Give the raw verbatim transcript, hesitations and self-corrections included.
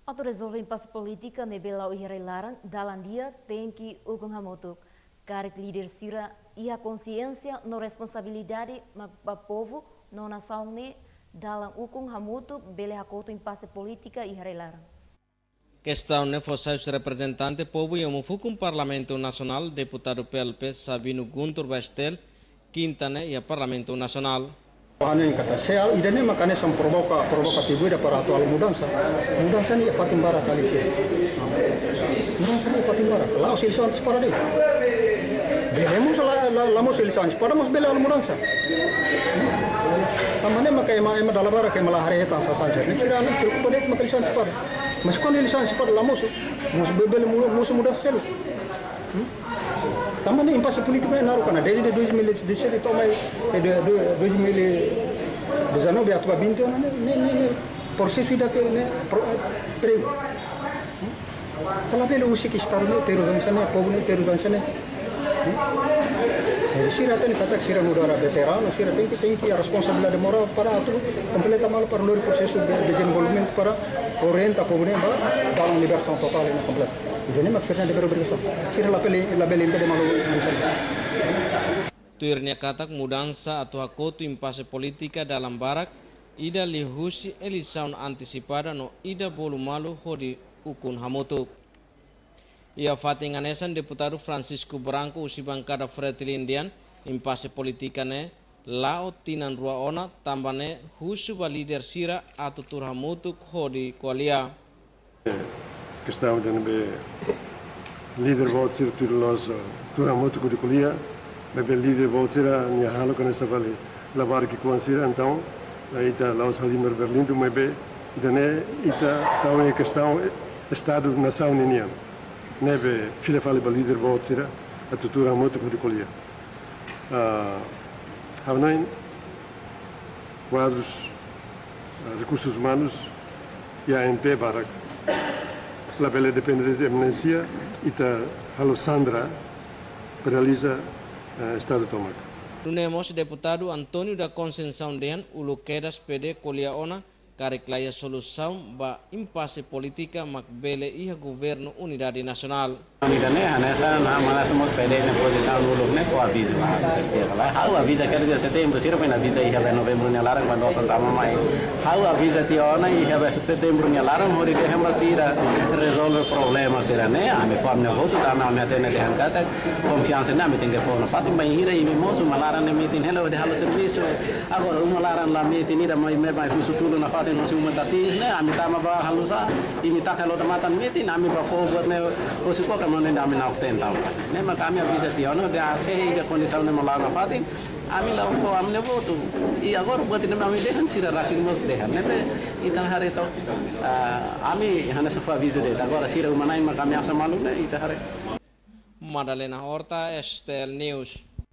Atu rezolve impase polítika ne'ebé la'o iha rai-laran, dalan di'ak tenke ukun hamutuk. Karik líder sira iha konsiénsia no responsabilidade mak ba povu no nasaun ne'e, dalan ukun hamutuk bele hakotu impase polítika iha rai-laran. Kestaun ne'e fó sai husi reprezentante povu iha umfukun Parlamentu Nasionál, deputadu P L P Sabino Guntur ba STL, Kinta ne'e iha Parlamentu Nasionál. Hanoin katak se halo ida-ne'e mak hanesan provoka, provokativu ida para atu halo mudansa. Mudansa ne'e fatin barak kali se. Mudansa ne'e fatin barak. La'ós eleisaun antesipada de'it. Bele mós la, la, la mós eleisaun antesipada, mós bele halo mudansa. Tanba ne'e maka ema, ema dala barak ema la haree tan sasán sira-ne'e. Sira la preokupa de'it maka eleisaun antesipada. Mas kuandu eleisaun antesipada la mosu, mós be-, bele mu-, mosu mudansa seluk. Hmm? Tanba ne'e impase polítiku ne'e naruk ona dezde dois mil e dezassete to'o mai, eh, de, de, dois mil e dezanove atu ba vinte ona ne'e, ne'e, ne'e, ne'e prosesu ida ke ne'e pro-, eh, perigu. Hmm? Ita labele husik Estadu ne'e terus hanesan ne'e, povu ne'e terus hanesan ne'e. Hmm? Eh, sira hatene katak sira nu'udar veteranu, sira tenke, tenke iha responsabilidade morál para atu kompleta malu para lori prosesu de, de dezenvolvimentu para orienta povu ne'e ba dalan libertasaun totál i kompleta. Ida-ne'e mak sira-nia devér obrigasaun. Sira labele, labele impede malu hanesan ne'e. Tuir nia katak mudansa atu hakotu impase polítika dalan barak, ida liuhusi eleisaun antesipada no ida bolu malu hodi ukun hamutuk. Iha fatin hanesan deputadu Francisco Branco husi bankada Fretilin dehan, impase polítika ne'e la'o tinan rua ona, tanba ne'e husu ba líder sira atu tuur hamutuk hodi ko'alia. Kestaun ida ne'ebé líder boot sira tuir loos, eh, tuur hamutuk hodi ko'alia, maibé líder boot sira-nia hahalok hanesan fali labarik ki'ikoan sira, entaun, eh, ita la'ós halimar Berlim, maibé ida-ne'e ita tau iha kestaun Estadu nasaun ninian. Ne'ebé fila fali ba líder boot sira atu tuur hamutuk hodi ko'alia. Ah, ha'u hanoin kuadrus, ah, rekursus umanus iha ANP barak. Labele depende de eminensia, ita halo sandra para realiza, eh, Estadu tomak. Nune'e mós deputadu António da Conceição dehan uluk kedas P D ko'alia ona, karik la iha solusaun ba impase polítika mak bele iha governu unidade nasionál. Ami ida-ne'e hanesan, hanesan mós P D nia pozisaun uluk ne'e fó avizu ba, setiap kali. Ha'u aviza kala dia Setembru, sira foin aviza iha be Novembru nia laran kuandu osan tama mai. Ha'u aviza tiha ona iha be Setembru nia laran hodi dehan ba sira rezolve problema sira-ne'e. Ami fó ami-nia votu, tanba ami hatene dehan katak konfiansa ne'e ami tenke fó nafatin, bainhira imi mosu uma laran ne'e metin hela hodi halo servisu. Agora uma laran la metin, ida mai, mai, mai husu tulun nafatin, husu uma tatiis ne'e, ami tama ba halo sá, imi taka hela odamatan metin, ami ba fó buat ne'e, husu koka mane ami na'ok tenta. Ne'e mak ami aviza tiha ona, dehan se iha kondisaun ne'e uma laran nafatin, ami la fó ami-nia votu. I agora buat ne'e ami dehan sira rasik mós dehan. Ne'ebé ita haree to'ok, ah, ami hanesan fó avizu de'it. Agora sira uma na'in mak ami hasai malu ne'e, ita haree. Madalena Horta, STL News.